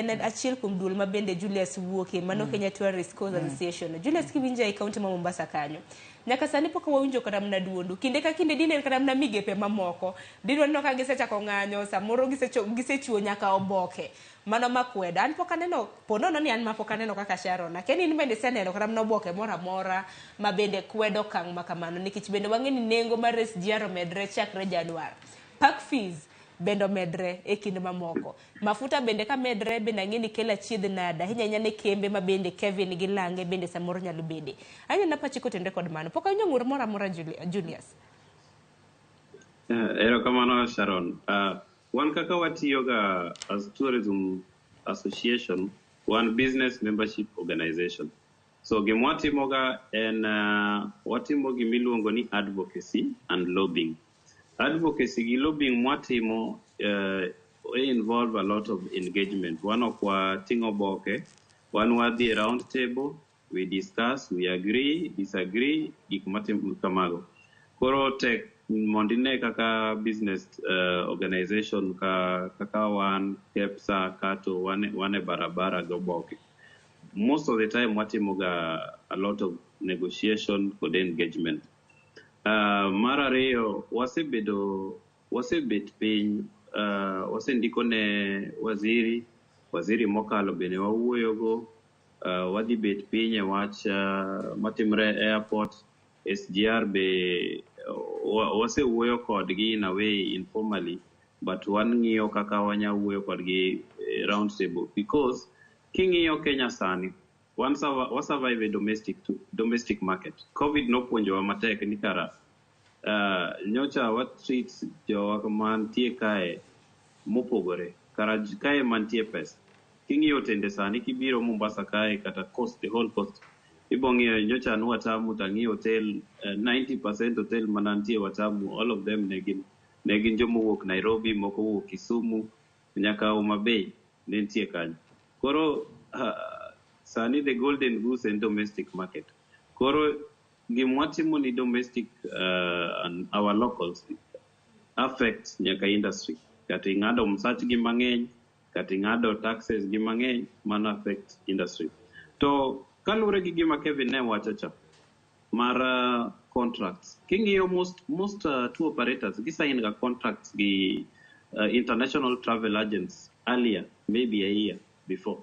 En achiel kuom duol ma bende Julius wuoke, mano Kenya Tourist Coast Association. Julius, kiwinja e kaunti ma Mombasa kanyo. Nyaka sani pok wawinjo kata mana duondu. Kinde ka kinde dinen kata mana migepe mamoko. Didwa neno ka gisechako ng'anyo, samoro gisechiwo nyaka oboke. Mano makweda. An pok aneno, po nono ni an ma pok aneno kaka Sharon. Akia ni in bende iseneno kata mana oboke moro amora ma bende kwedo okang' ma kamano. Nikech bende wang'e ni nengo mar SGR omedre chakre Januar. Park fees bende omedre e kind mamoko. Mafuta bende ka medre bende ang'e ni kelo achiedh nade ahinya ahinya ne kembe ma bende Kevin gi lange bende samoro nyalo bede. Anyalo pachi kotenre kod mano. Pok awinjo ng'ur moro amora Julius. Erokamano Sharon. Wan kaka watiyoga as tourism association, wan business membership organization. So gimwatimoga en watimo gimiluongo ni advocacy and lobbying. Advocacy gi lobbying mwatimo involve a lot of engagement. Wan ok wating'o oboke, wan wadhi e round table, we discuss, we agree, disagree, gik matimo kamago. Koro tek mondo ine kaka business organization ka, kaka wan KEPSA, KATO, wan e barabara gi oboke. Most of the time watimoga a lot of negotiation kod engagement. Mar ariyo, wasebet piny, wasendiko ne waziri, waziri mokalo bende wawuoyogo, wadhi bet piny e wach matimre e airport, SGR be wasewuoyo kodgi in a way informally, but wang'iyo kaka wanya wuoyo kodgi round table because king'iyo Kenya sani, wan wa survive e domestic market. Covid nopuonjowa matek ni kara nyocha wa treat jowa mantie kae mopogore. Kara kae mantie pesa. King'iyo otende sani kibiro Mombasa kae kata coast, the whole coast, ibo ng'iyo nyocha an Watamu tang'iyo hotel, 90% hotel manantie Watamu, all of them ne gin jomowuok Nairobi, moko owuok Kisumu, nyaka Homa Bay ne nitie kanyo. Koro sani the golden goose en domestic market. Koro gimwatimo ni domestic and our locals affect nyaka industry. Kata ing'ado msachgi mang'eny, kata ing'ado taxes gi mang'eny, mano affect industry. To kaluwore gi gima Kevin ne wacho cha, mar contracts. King'iyo most tour operators, gisign ga contracts gi international travel agents earlier, maybe a year before.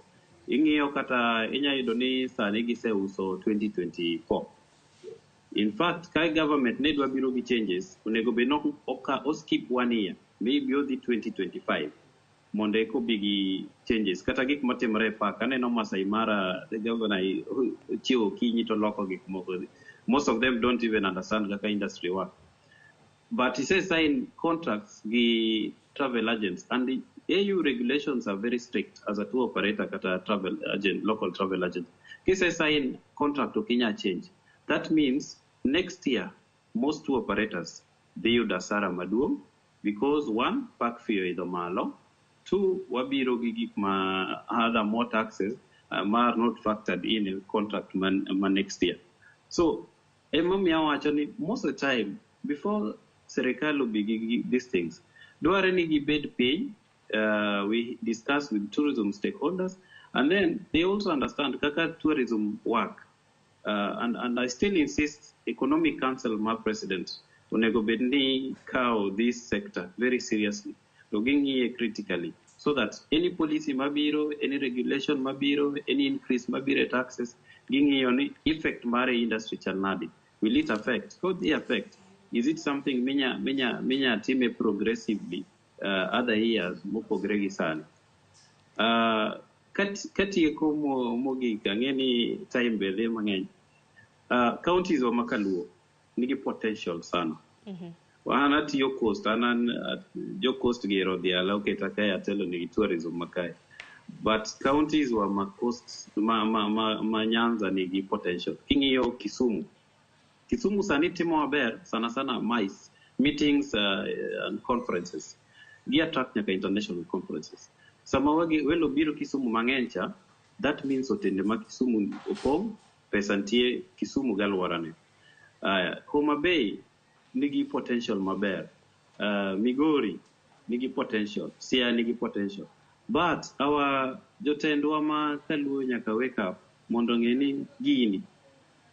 Ing'iyo kata inya yudo ni sani giseuso 2024. In fact, ka government ne dwa biro gi changes, onego bed ni o skip one year, maybe odhi 2025 mondo eka obi gi changes. Kata gik matimore e park, aneno Masai Mara, the governor chiewo okinyi to loko gik moko. Most of them don't even understand kaka industry work. But he says sign contracts gi travel agents and the AU regulations are very strict as a tour operator kata travel agent, local travel agent. Kise sign contract ok inyal change. That means next year most tour operators dhi yudo hasara maduong' because one, park fee oidho malo, two, wabiro gi gik ma other more taxes ma are not factored in a contract man next year. So emomiyo awacho ni most of the time before serikal obi gi these things, dwarre ni gibed piny, we discuss with tourism stakeholders and then they also understand kaka tourism work. And I still insist Economic Council ma president onego bed ni kawo this sector very seriously to ging'iye critically so that any policy mabiro, any regulation mabiro, any increase mabiro e taxes, ging'iyo ni effect mare e industry chal nade. Will it affect? How the affect? Is it something minya time progressively other years mopogre gi sani? Katieko mogik, ang'e ni time be dhi mang'eny. Counties wa makaluo nigi potential sana. An atiyo coast, an jo coast gi ero dhiala oketa kae atelo nigi tourism makae. But counties wa ma coast ma Nyanza nigi potential. King'iyo Kisumu, Kisumu sani timo maber sana sana MICE, meetings and conferences. Gi attract nyaka international conferences. Sama welo biro Kisumu mang'eny cha, that means otende ma Kisumu opong', pesa nitie Kisumu gi alworane. Homa Bay nigi potential maber. Migori nigi potential, Siaya nigi potential. But our jotendwa ma kaluo nyaka wake up mondo ong'e ni gini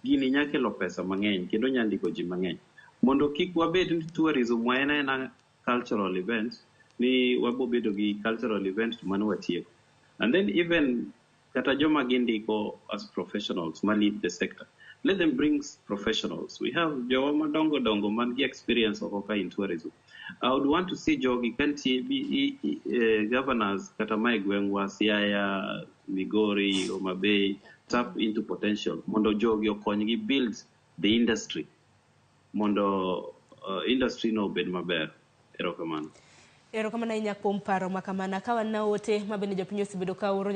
nya kelo pesa mang'eny kendo nya ndiko ji mang'eny. Mondo kik wabed ni tourism wa en aena cultural event, ni wabo bedo gi cultural event to mano watieko. And then even kata joma gindiko as professionals ma lead the sector, let them bring professionals. We have jowa madongo dongo man gi experience oko ka in tourism. I would want to see jogi kantie governors kata mae gweng'wa Siaya, Migori, Homa Bay tap into potential mondo jogi okonygi build the industry mondo industry no obed maber. Erokamano. Erokamano ahinya kuom paro ma kamano. Ka wan na ote ma bende jopiny osebedo ka oro.